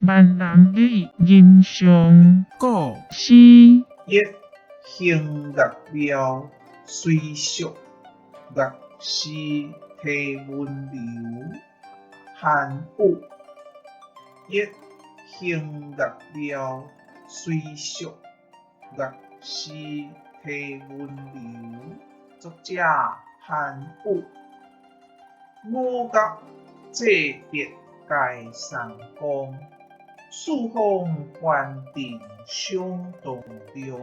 萬人語人上古詩。一行樂廟隨俗樂師提文流韓武。一行樂廟隨俗樂師提文流，作者韓武。五岳祭別街山光，四方還定相同量。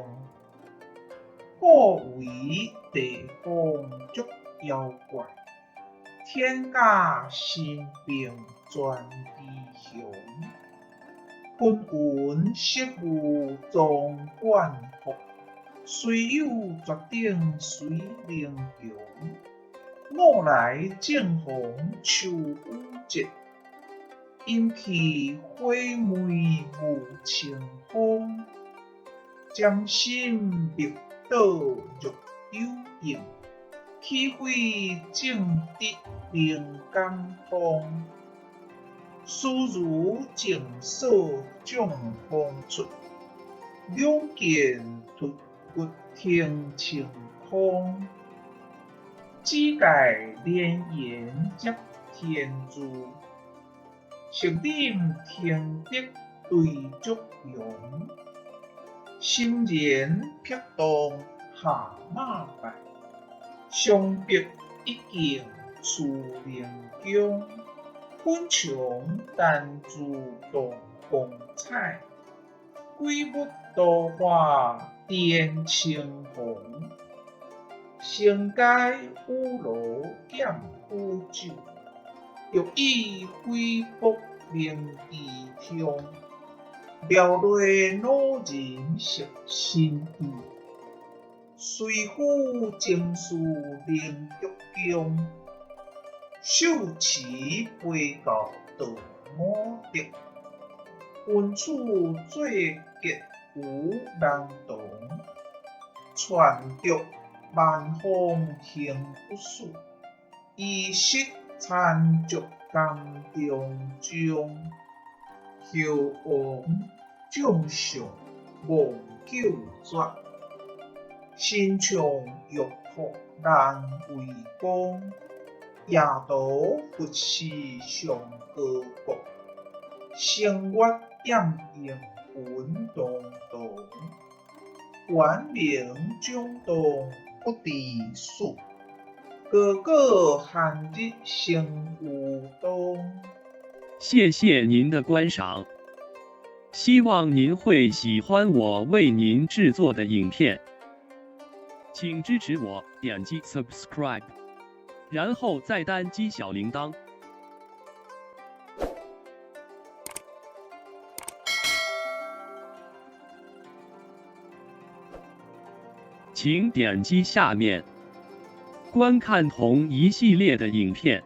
古為地方足妖怪，天甲神兵全知雄。紛雲色霧裝冠服，雖有絕頂水靈強。五來正逢秋雨節，陰氣火梅霧清風。占心密道若有應，豈非正直靈感通？思如靜所眾風出，兩劍突骨聽晴空。只界連言接天柱，熟稔天德對足雄。心然魄動下馬拜，雙璧一鏡慈靈宮。粉牆單注動光彩，鬼物桃花點青紅。成街五羅減苦酒，欲以恢復明治通。廖內老人識新意，隨夫情事靈玉宮。手持飛到道武德，雲處做結有人同。傳著萬方行不死，醫識參足江中將。猴王將相望救絕，身長欲哭難為光。夜途佛事上高閣，星月掩映雲當當。玄冥掌動不知死，高過寒日生有當。謝謝您的觀賞，希望您會喜歡我為您製作的影片，請支持我點擊 subscribe，然後再單擊小鈴鐺。請點擊下面觀看同一系列的影片。